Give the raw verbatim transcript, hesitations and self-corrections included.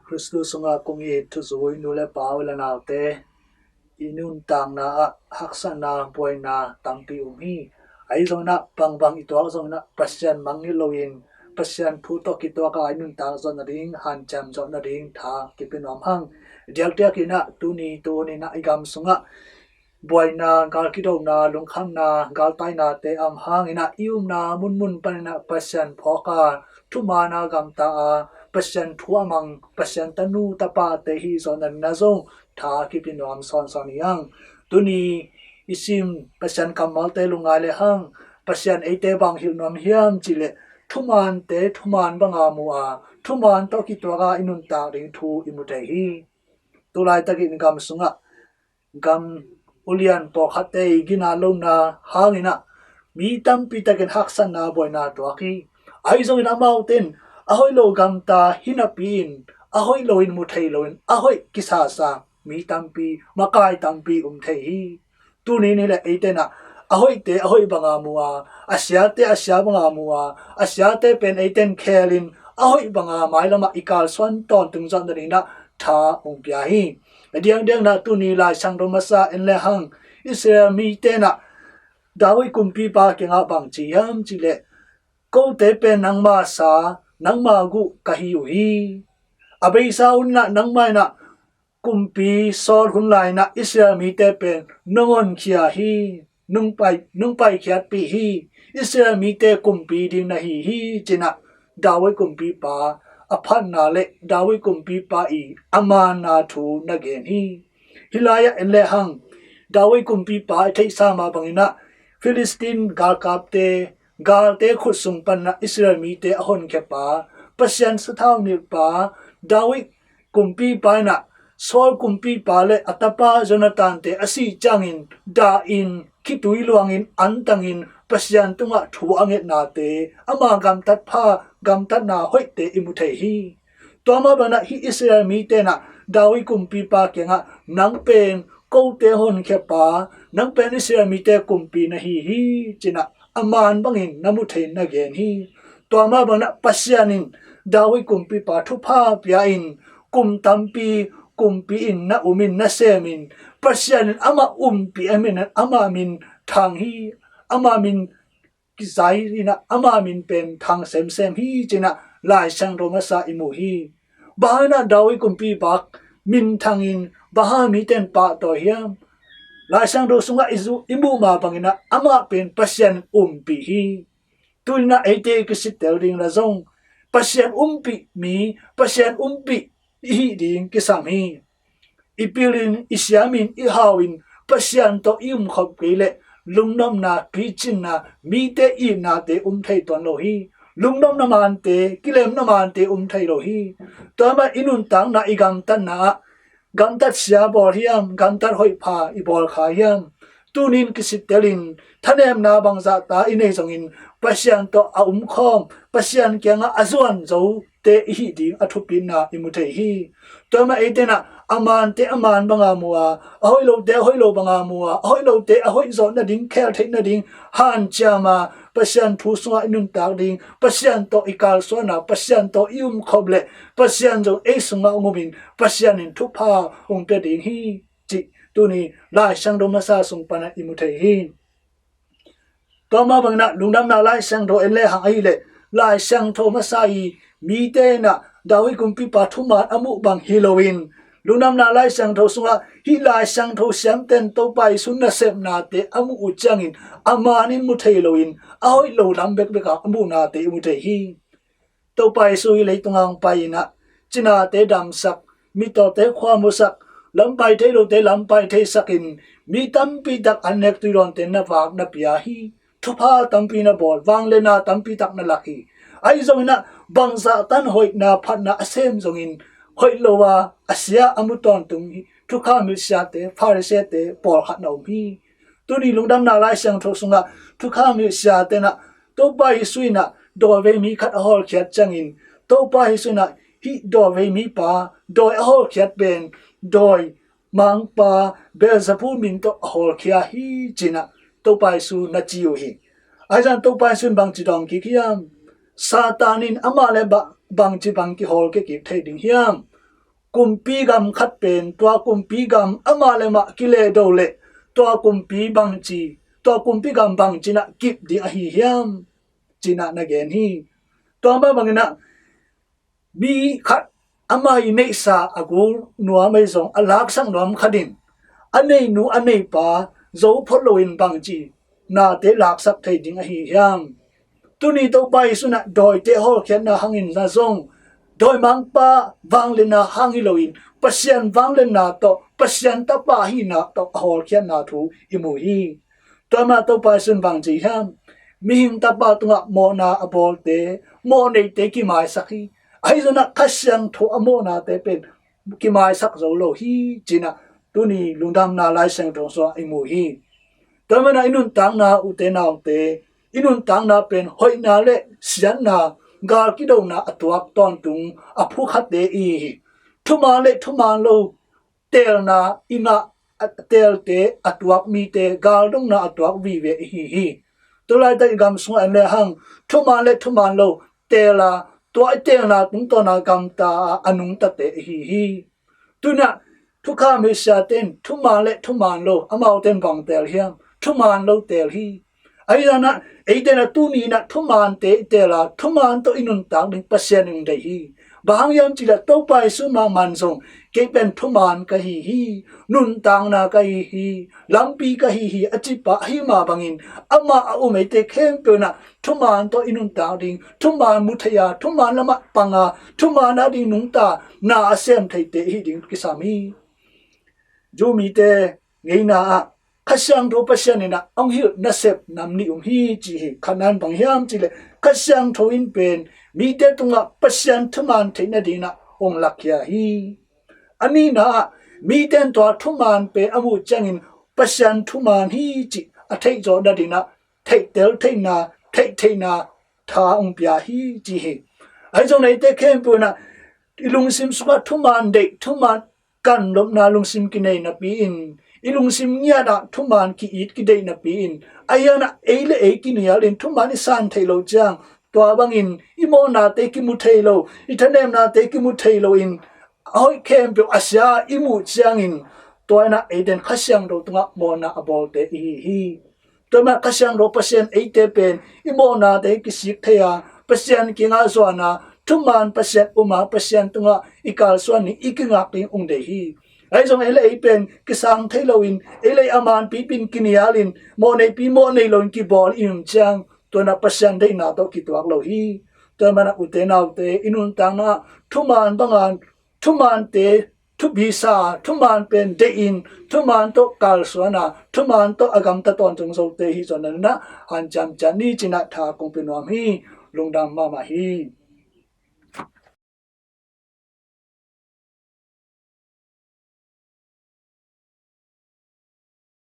Khristu sungah kong it thuzui nu le pa, u le naute, i nuntakna ah haksatna, buaina tampi um hi. Ahi zongin ah bangbang i tuak zongin ah Pasian mangngilh loin Pasian thu tawh kituak a i nuntak zawh nading, hanciam zawh nading tha kipia nuam hang. Diakdiakin ah tuni tunin ah i gam sungah buaina, gal kidona, lungkhamna, galtainate a om hangin ah i umna munmun panin ah Pasian phawk a, thumaana gamta a, Pasian thu a mang, Pasian tanu tapate hi zawh nading ah zong tha kipia nuam sawnsawn hi hang. Tuni i sim Pasian kammalte lungngai le hang, Pasian eite bang hilh nuam hiam cih leh, thumaante thumaan banga mu a, thumaan tawh kituak a i nuntak ding thu i mu thei hi. Tulaitakin gam sungah gam ulian pawlkhatte i gina lona hangin ah mi tampi takin haksatna, buaina tuak hi. Ahi zongin amaute in a hoih lo gamta hi napi-in a hoih loin mu thei loin a hoih kisasa mi tampi, makai tampi um thei hi. Tuni ni le eite in ah a hoihte a hoih banga mu a, a siate a sia banga mu a, a siate pen eite in khelin a hoih banga mailamah i kalsuan tawntung zawh nading ah tha hong pia hi. A diangdiang in ah tuni Lai Siangtho masa en le hang, Israel mite in ah David kumpipa kiangah bang ci hiam cih leh, kote pen nangma sa, nangma guh ka hi uh hi. A beisa hun in ah nangma in ah kumpi Saul hun lai in ah Israel mite pen nong honkhia hi, nong pai, nong paikhiatpih hi. Israel mite kumpi ding na hi hi, ci-in ah David kumpipa a phatna le David kumpipa i a maanna thu na gen hi. Hih lai-ah en le hang, David kumpipa i theihsa mah bangin ah Philistine galkapte, galte khut sung panin ah Israel mite a honkhia pa, Pasian sathau nilh pa David kumpipa in ah Saul kumpipa le a tapa Jonathan-te a sih ciangin dahin, khitui luangin, antangin Pasian tungah thu a ngetnate, ama gamtat pha, gamtatna hoihte i mu thei hi. Tua mah bangin ah hih Israel mite in ah David kumpipa kiangah, nang pen kote honkhia pa, nang pen Israel mite kumpi na hi hi, ci-in ah a maan bangin na mu thei na gen hi. Tua mah bangin ah Pasian in David kumpipa thupha pia-in kum tampi kumpi-in na um in na sem in, Pasian in amah umpih a min, amah min thang hi, amah min kizai in ah amah min pen thang semsem hi, ci-in ah Lai Siangtho masa i mu hi. Bang hang in ah David kumpipa min thangin bang hang mite in pahtawi hiam? Lai Siangtho sungah i zu, i muh mah bangin ah amah pen Pasian umpih hi. Tuni in ah eite i kisittel ding in ah zong Pasian umpih mi, Pasian umpih i hih ding kisam hi. I pilin, i siamin, i hauin, Pasian tawh i umkhop kei leh lungnopna, picinna, mite itnate um thei tuan lo hi. Lungnopna mante, kilemna mante um thei lo hi. Tua mah i nuntakna, i gamtatna ah gamtat sia bawl hiam, gamtat hoih pha i bawl kha hiam? Tunin kisittelin thanemna bangzahta i nei zongin Pasian tawh a umkhawm, Pasian kiangah a zuan zote i hih ding a thupitna i mu thei hi. Tua mah eite in ah a maante a maan banga mu a, a hoih lote a hoih lo banga mu a, a hoih lote a hoih zawh nading, khel theih nading hanciam a, Pasian thu sungah i nuntak ding, Pasian tawh i kalsuan a, Pasian tawh i umkhop leh Pasian zong ei sungah hong um in Pasian in thupha hong pia ding hi, cih tuni Lai Siangtho masa sung panin ah i mu thei hi. Tua mah bangin ah Lungdamna Lai Siangtho en le hang ahih leh, Lai Siangtho masa i mite in ah David kumpipa thuman a muh bang hi loin, Lungdamna Lai Siangtho sungah hih Lai Siangtho siamten Topa Jesu nasepnate a muh uh ciangin a maanin mu thei loin, a hoih lo lam bekbek a muhnate i mu thei hi. Topa Jesu hih leitung hong pai in ah cinate damsak, mittawte khuamusak, lampai thei lote lampai theisakin, mi tampi tak an nek tuidawnte na vak na pia hi. Thupha tampi na bawl, vangliatna tampi tak na lak hi. Ahi zongin ah bangzah tan hoihna phatna a sem zongin, hoih lo a, a sia a mu tawntung hi. Thukham hilh siate, Pharisee-te pawlkhat na um hi. Tuni Lungdamna Lai Siangtho sungah thukham hilh siate in ah Topa Jesu in ah dawivei mi khat a hawlkhiat ciangin, Topa Jesu in ah hih dawivei mipa, dawi a hawlkhiat pen, dawi mangpa Beelzebul min tawh a hawlkhia hi, ci-in ah Topa Jesu na ci uh hi. Ahi zongin Topa Jesu in bangci dawng kik hiam? Satan in amah le ba-, bangci bang kihawl kik thei ding hiam? kumpi gam khat pen tua kumpi gam amah le mah kilehdo leh tua kumpi bangci, tua kumpi gam bangci-in ah kip ding ahi hiam, ci-in ah na gen hi. Tua mah bangin ah mi khat ama ii neihsa a gul nuam ahi zong a laksak nuam khat in a neinu a neipa zo phot loin bangci nate laksak thei ding ahi hiam? Tuni Topa Jesu in ah dawite hawlkhiatna hangin ah zong, dawimangpa vangliatna hang hi loin Pasian vangliatna tawh, Pasian tapa hihna tawh a hawlkhiatna thu i mu hi. Tua mah Topa Jesu in bang ci hiam? Mihing tapa tungah mawhna a bawlte, mawhneite kimaisak hi. Ahi zongin ah Kha Siangtho a mawhnate pen kimaisak zo lo hi, ci-in ah tuni lungdamna Lai Siangtho sungah i mu hi. Tua manin ah i nuntakna, ute naute, i nuntakna pen hoihna le siatna, gal kidona a tuak tawntung a phukhate i hi hi. Thuman le thuman lo teelna i ngah, a teelte a tuak mite, galdona a tuak vive i hi hi. Tulaitak i gam sungah en le hang, thuman le thuman lo teel a, tua i teelna tungtawn a gamta a, a nungtate i hi hi. Tu-in ah thukham hoih siate in thuman le thuman lo, amaute in bang teel hiam? Thuman lo teel hi. Ahi zongin ah eite in ah tuni in ah thumante i teel a, thuman tawh i nuntak ding Pasian in deih hi. Bang hang hiam cih leh Topa Jesu mahmah in zong, kei pen thuman ka hi hi, nuntakna ka hi hi, lampi ka hi hi, a cipa ahi mah bangin, amah a um eite khempeuh in ah thuman tawh i nuntak ding, thuman mu thei a, thuman lamah pang a, thuman a ding nungta na a sem theite i hi ding kisam hi. Jew mite ngeina ah Kha Siangtho Pasian in ah hong hilh nasep nam nih om hi, ci hi. Khatna in bang hiam cih leh Kha Siangtho in pen mite tungah Pasian thuman theih nadingin ah hong lakhia hi. A nihna ah mite in tua thuman pen a muh ciangin Pasian thuman hi cih a theih zawh nadingin ah theihtel theihna, theih theihna tha hong pia hi, ci hi. Ahi zongin eite khempeuh in ah i lungsim sungah thuman deih, thuman kanlawmna lungsim kinei napi-in, i lungsim ngiat ah thuman ki-it kideih napi-in, ahi zongin ah ei le ei kinialin thuman i san theih loh ciang, tua bangin i mawhnate kimu thei lo, i thanemnate kimu thei loin, a hoih khempeuh a sia i muh ciangin, tua in ah eite in Kha Siangtho tungah mawhna a bawlte i hi hi. Tua mah Kha Siangtho Pasian eite pen i mawhnate kisik thei a, Pasian kiangah zuan a, thuman Pasian um a, Pasian tungah i kalsuan ding, i kingak ding hong deih hi. Ahi zongin ei le ei pen kisang thei loin, ei le ei a manpipi in kinialin, mawhneipi mawhnei loin kibawl i um ciang, tua in ah Pasian deihna tawh kituak lo hi. Tua manin ah ute naute, i nuntakna ah thuman bang a, thumante thupi sa, thuman pen deih in, thuman tawh kalsuan a, thuman tawh a gamta tawntung zote hi zongin ah hanciam ciat ni, ci-in ah tha kong pia nuam hi. Lungdam mahmah hi.